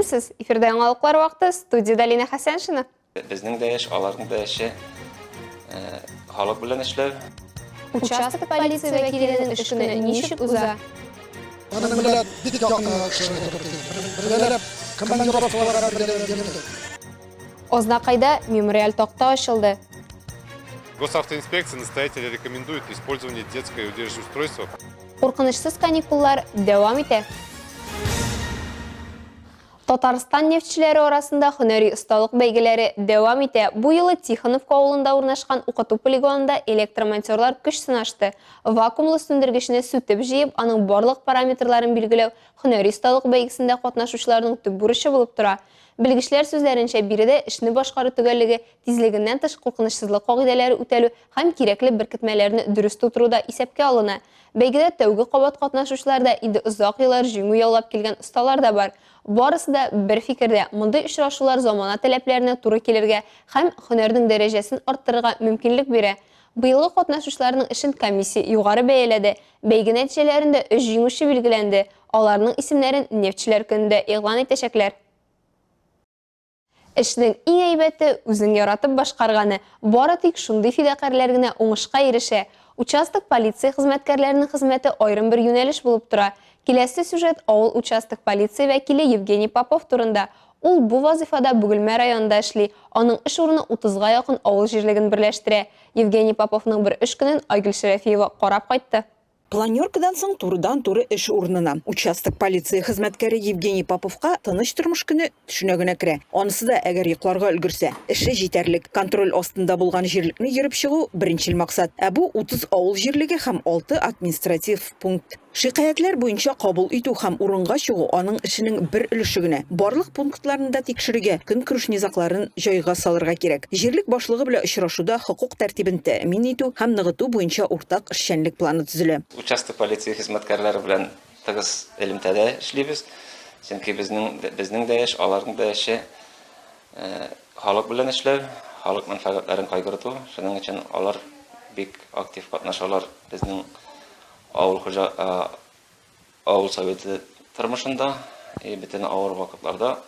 Исәнмесез! Эфирда яңалыклар вакыты, студиядә Лина Хәсәншина. Безнең дә эш, аларның да эше халык белән эшләү. Участок полиция вәкиленең эш көне ничек уза? Аның белән бик якын эшләргә туры килде. Бергәләп командировкаларга бергәләп йөрдек. Азнакайда мемориаль такта ачылды. Госавтоинспекция настоятельно рекомендует использование детское удерживающее устройство. Куркынычсыз каникуллар дәвам итә. Татарстан нефтьчеләре арасында һөнәри осталык бәйгеләре дәвам итә. Бу юлы Тихоновка авылында урнашкан укыту полигонында электромонтерлар көч сынашты. Вакуумлы сүндергечне сүтеп-җыеп, аның барлык параметрларын билгеләү һөнәри осталык бәйгесендә катнашучыларның төп бурычы булып тора. Белгечләр сүзләренчә, биредә эшне башкару төгәллеге, тизлегеннән тыш куркынычсызлык кагыйдәләре үтәлү һәм кирәкле беркетмәләрне дөрес тутыру да исәпкә алына. Бәйгедә тәүге кабат катнашучылар да, инде озак еллар җиңү яулап килгән осталар да бар. Барысы да бер фикердә, мондый очрашулар замана таләпләренә туры килергә һәм һөнәрнең дәрәҗәсен арттырырга мөмкинлек бирә. Быелгы катнашучыларның эшен комиссия югары бәяләде. Бәйге нәтиҗәләрендә өч җиңүче билгеләнде. Аларның исемнәрен Нефтьчеләр көнендә игълан итәчәкләр. Эшнең иң әйбәте, үзең яратып башкарганы. Бары тик шундый фидакарьләр генә уңышка ирешә. Участок полиция хезмәткәрләренең хезмәте аерым бер юнәлеш булып тора. Киләсе сюжет авыл участок полиция вәкиле Евгений Попов турында. Ул бу вазыйфада Бөгелмә районында эшли. Аның эш урыны утызга якын авыл җирлеген берләштерә. Евгений Поповның бер эш көнен Айгөл Шәрәфиева карап кайтты. Планеркадан соң турыдан-туры эш урынына. Участок полиция хезмәткәре Евгений Поповка тыныч тормыш көне төшенә генә керә. Анысы да әгәр йокларга өлгерсә. Эше җитәрлек. Контроль астында булган җирлекне йөреп чыгу, беренчел максат. Ә бу 30 авыл җирлеге һәм алты административ пункт. Шикаятьләр буенча кабул итү һәм урынга чыгу аның эшенең бер өлеше генә. Барлык пунктларны да тикшерергә, көнкүреш низагларын җайга салырга кирәк. Җирлек башлыгы белән очрашуда хокук тәртибен тәэмин итү һәм ныгыту буенча уртак эшчәнлек планы төзелә. Участок полиция хезмәткәрләре белән тыгыз элемтәдә эшлибез, чөнки безнең безнең дә эш, аларның да эше халык белән эшләү, халык мәнфәгатьләрен кайгырту. Шуның өчен алар бик актив катнашалар безнең Авыл хуҗа авыл советы тормышында и бөтен авыр вакытларда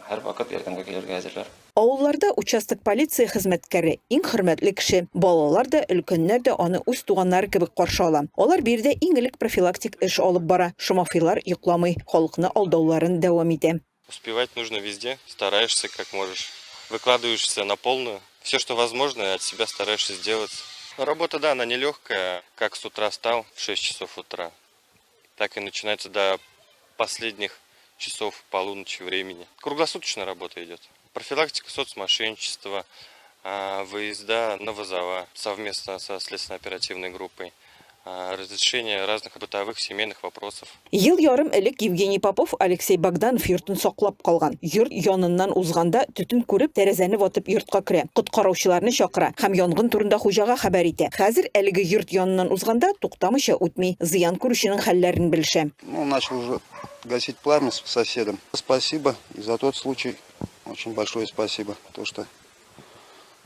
һәрвакыт ярдәмгә килергә әзерләр. Авылларда участок полиция хезмәткәре, иң хөрмәтле кеше. Балалар да, өлкәннәр дә аны үз туганнары кебек каршы ала. Алар биредә иң элек профилактик эш алып бара. Шомафыйлар йокламый, халыкны алдауларын дәвам итә. Успевать нужно везде, стараешься как можешь, выкладываешься на полную. Все, что возможно, от себя стараешься сделать. Но работа, да, она нелегкая. Как с утра встал в 6 часов утра, так и начинается до последних часов полуночи времени. Круглосуточная работа идет. Профилактика соцмошенничества, выезда на вызова совместно со следственно-оперативной группой, разрешение разных бытовых семейных вопросов. Ел ярым элек Евгений Попов Алексей Богданов йортын саклап калган. Йорт яныннан узганда, төтен күреп, тәрәзәне ватып йортка керә, коткаручыларны чакыра һәм янгын турында хуҗага хәбәр итә. Хәзер әлеге йорт яныннан узганда, туктамыйча үтми, зыян күрүченең хәлләрен белешә. Ну, начал уже гасить пламя с соседом. Спасибо и за тот случай очень большое спасибо, то что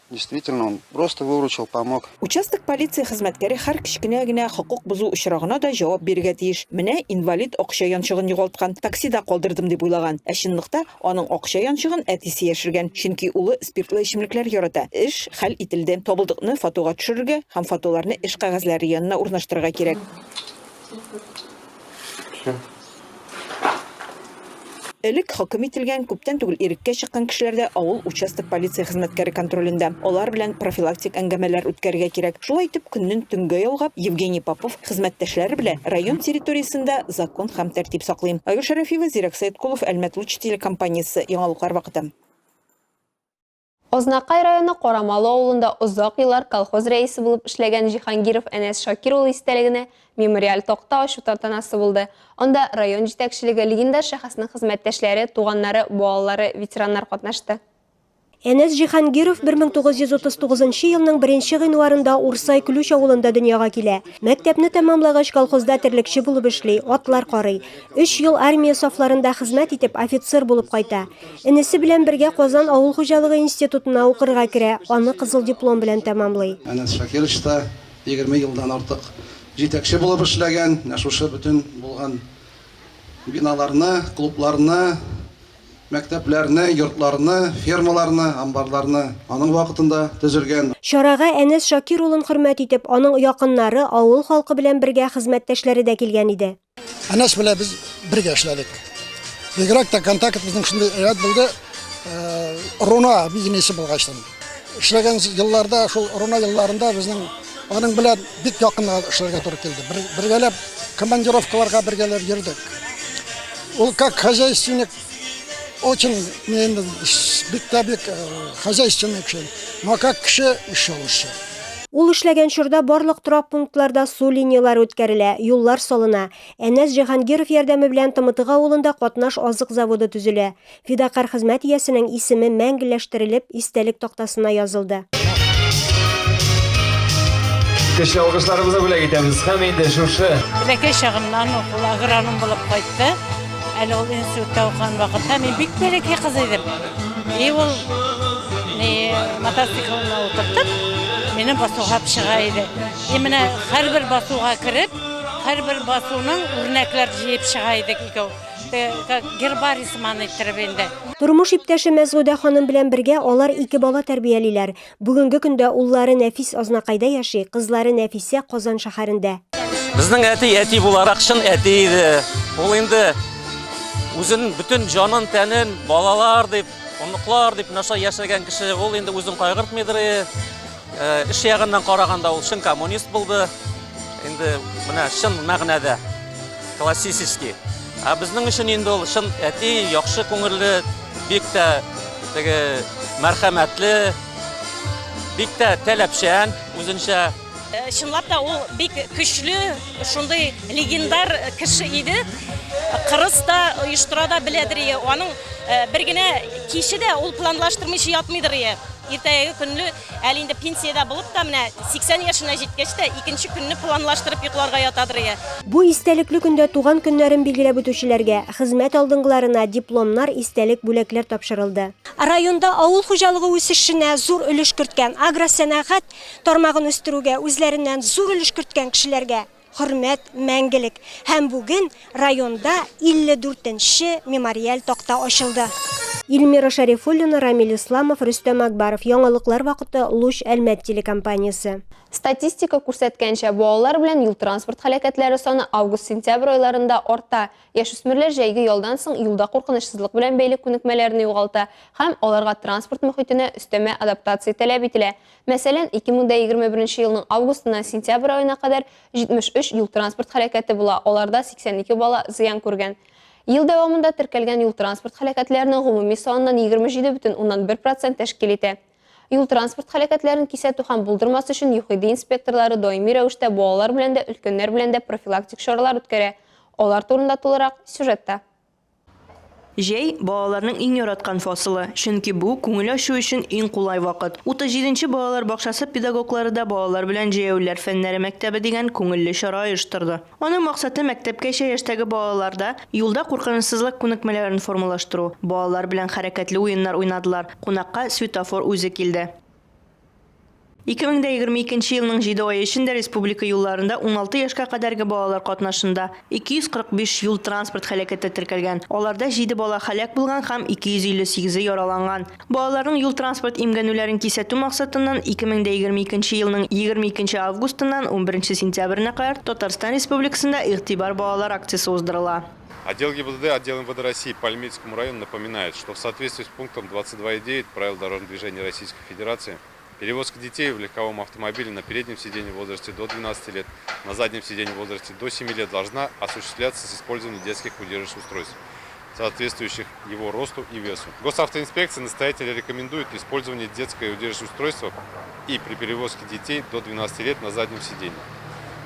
Действительно, он просто выручил, помог. Участок полиция хезмәткәре һәр кечкенә генә хокук бозу очрагына да җавап бирергә тиеш. Менә инвалид акча янчыгын югалткан, таксида калдырдым дип уйлаган. Ә чынлыкта аның акча янчыгын әтисе яшергән, чөнки улы спиртлы эчемлекләр ярата. Эш хәл ителде. Табылдыкны фотога төшерергә һәм фотоларны эш кәгазьләре янына урнаштырырга кирәк. Элек хөкем ителгән, күптән түгел иреккә чыккан кешеләр дә авыл участок полиция хезмәткәре контролендә. Алар белән профилактик әңгәмәләр үткәрергә кирәк. Шулай итеп, көннен төнгә ялгап, Евгений Попов хезмәттәшләре белән район территориясендә закон һәм тәртип саклый. Айгөл Шәрәфиева, Зирәк Сәеткулов, Әлмәт Луч телекомпаниясе, Яңалыклар вакыты. Азнакай районы Карамалы авылында озак еллар колхоз рәисе булып эшләгән Җиһангиров Әнәс Шакир улы истәлегенә мемориаль такта ачу тантанасы булды. Анда район җитәкчелеге, легендар шәхеснең хезмәттәшләре, туганнары, балалары, ветераннар катнашты. Әнәс Җиһангиров 1939 елның беренче гыйнварында Урсай Ключ авылында дөньяга килә. Мәктәпне тәмамлагач, колхозда терлекче булып эшли, атлар карый. Өч ел армия сафларында хезмәт итеп, офицер булып кайта. Энесе белән бергә Казан авыл хуҗалыгы институтына укырга керә, аны кызыл диплом белән тәмамлый. Әнәс Шакирович та 20 елдан артык җитәкче булып эшләгән. Менә шушы бөтен булган биналарны, клубларны, Мәктәпләрне, йортларны, фермаларны, амбарларны аның вакытында төзелгән. Чарага Әнәс Шакир улын хөрмәт итеп, аның якыннары, авыл халкы белән бергә хезмәттәшләре дә килгән иде. Әнәс белән без бергә эшләдек. Бигрәк тә контакт безнең шундый әйбәт булды, Руна бигенесе булгачтын. Эшләгән елларда, шул Руна елларында безнең аның белән бик якын эшләргә туры килде. Бергәләп командировкаларга бергәләп йөрдек. Ул как хозяйственник очень инде бик тә бик хозяйственный кеше, но как кеше еще лучше. Ул эшләгән чорда барлык торак пунктларда су линияләре үткәрелә, юллар салына. Әнәс Җиһангиров ярдәме белән Тымытык авылында катнаш азык заводы төзелә. Фидакарь хезмәт иясенең исеме мәңгеләштерелеп, истәлек тактасына язылды. Көчле алкышларыбызны бүләк итәбез һәм инде шушы. Бәләкәй чагымнан ук ул агроном булып кайтты. Әле ул институтта укыган вакытта мин бик бәләкәй кыз идем. И ул ни мотоциклына утыртып, мине басуга алып чыга иде. И менә һәрбер басуга кереп, һәрбер басуның үрнәкләр җыеп чыга идек икәү. Как гербарий сыман иттереп инде. Тормыш иптәше Мәсгудә ханым белән бергә алар ике бала тәрбиялиләр. Бүгенге көндә уллары Нәфис Азнакайда яши, кызлары Нәфисә Казан шәһәрендә. Безнең әти әти буларак чын әти иде. Ул инде үзен бөтен җанын, тәнен балалар дип, оныклар дип менә шулай яшәгән кеше. Ул инде үзен кайгыртмыйдыр. Эш ягыннан караганда ул чын коммунист булды. Инде менә чын мәгънәдә классический. Ә безнең өчен инде ул чын әти, яхшы күңелле, бик тә теге мәрхәмәтле, бик тә таләпчән үзенчә. Чынлап та ул бик көчле, шундый легендар кеше иде. Кырыс та, оештыра да беләдер ие. Аның бер генә киче дә ул планлаштырмыйча ятмыйдыр ие. Иртәгәге көнне әле инде пенсиядә булып та, менә 80 яшенә җиткәч тә, икенче көнне планлаштырып йокларга ятадыр ие. Бу истәлекле көндә туган көннәрен билгеләп үтүчеләргә, хезмәт алдынгыларына дипломнар, истәлек бүләкләр тапшырылды. Районда авыл хуҗалыгы үсешенә зур өлеш керткән, агросәнәгать тармагын үстерүгә үзләреннән зур өлеш керткән кешеләргә хөрмәт мәңгелек. Һәм бүген районда 54 нче мемориаль такта ачылды. Илмира Шәрифуллина, Рамил Исламов, Рөстәм Акбаров. Яңалыклар вакыты, Луч Әлмәт телекомпаниясе. Статистика күрсәткәнчә, балалар белән юл-транспорт һәлакәтләре саны август-сентябрь айларында арта. Яшүсмерләр җәйге ялдан соң юлда куркынычсызлык белән бәйле күнекмәләрне югалта һәм аларга транспорт мохитенә өстәмә адаптация таләп ителә. Мәсәлән, 2021 елның августыннан сентябрь аена кадәр 73 юл-транспорт һәлакәте була, аларда 82 бала зыян күргән. Ел дәвамында теркәлгән юл-транспорт һәлакәтләренең гомуми саныннан 27,1 процент тәшкил итә. Юл-транспорт һәлакәтләрен кисәтү һәм булдырмас өчен ЮХИДИ инспекторлары даими рәвештә балалар белән дә, өлкәннәр белән дә профилактик чаралар үткәрә. Алар турында тулырак, сюжетта. Җәй, балаларның иң яраткан фасылы, чөнки бу, күңел ачу өчен иң кулай вакыт. 37 нче балалар бакчасы педагоглары да балалар белән Җәяүлеләр фәннәре мәктәбе дигән күңелле чара оештырды. Аның максаты, мәктәпкәчә яшьтәге балаларда юлда куркынычсызлык күнекмәләрен формалаштыру. Балалар белән хәрәкәтле уеннар уйнадылар, кунакка светофор үзе килде. 2022 нче елның җиде ае эчендә республика юлларында 16 яшькә кадәрге балалар катнашында 245 юл-транспорт һәлакәте теркәлгән, аларда җиде бала һәлак булган һәм 258-е яраланган. Балаларның юл-транспорт имгәнүләрен кисәтү максатыннан 2022 нче елның 22 нче августыннан 11 нче сентябренә кадәр Татарстан Республикасында Игътибар балалар акциясе уздырыла. Отдел ГИБДД отдел МВД России по Альметьевскому району напоминает, что в соответствии с пунктом 22.9 Правил дорожного движения Российской Федерации перевозка детей в легковом автомобиле на переднем сиденье в возрасте до 12 лет, на заднем сиденье в возрасте до 7 лет должна осуществляться с использованием детских удерживающих устройств, соответствующих его росту и весу. Госавтоинспекция настоятельно рекомендует использование детского удерживающего устройства и при перевозке детей до 12 лет на заднем сиденье.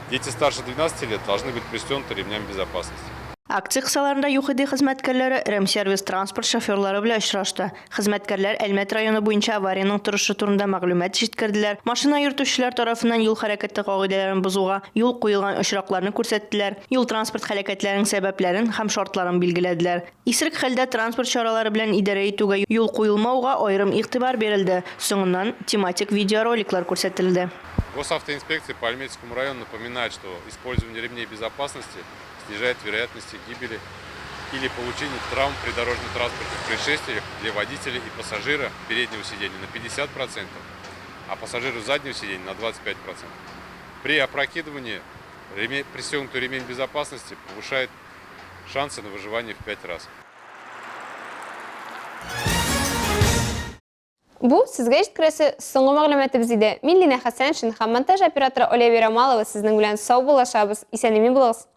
Дети старше 12 лет должны быть пристегнуты ремнями безопасности. Акция кысаларында ЮХИДИ хезмәткәрләре Ремсервис транспорт шоферлары белән очрашты. Хезмәткәрләр Әлмәт районы буенча авариянең торышы турында мәгълүмат җиткерделәр, машина йөртүчеләр тарафыннан юл хәрәкәте кагыйдәләрен бозуга юл куелган очракларны күрсәттеләр, юл-транспорт һәлакәтләренең сәбәпләрен һәм шартларын билгеләделәр. Исерек хәлдә транспорт чаралары белән идарә итүгә юл куелмауга аерым игътибар бирелде. Соңыннан тематик видеороликлар күрсәтелде. Госавтоинспекция по Альметьевскому району напоминает, что использование ремней безопасности снижает вероятности гибели или получения травм при дорожно-транспортных происшествиях для водителя и пассажира переднего сиденья на 50%, а пассажиру заднего сиденья на 25%. При опрокидывании пристегнутый ремень безопасности повышает шансы на выживание в 5 раз. Бу сезгә җиткерәсе соңгы мәгълүматыбыз иде. Мин Лина Хәсәншин һәм монтаж операторы Оля Верамалова сезнең белән саубуллашабыз. Исән-имин булыгыз.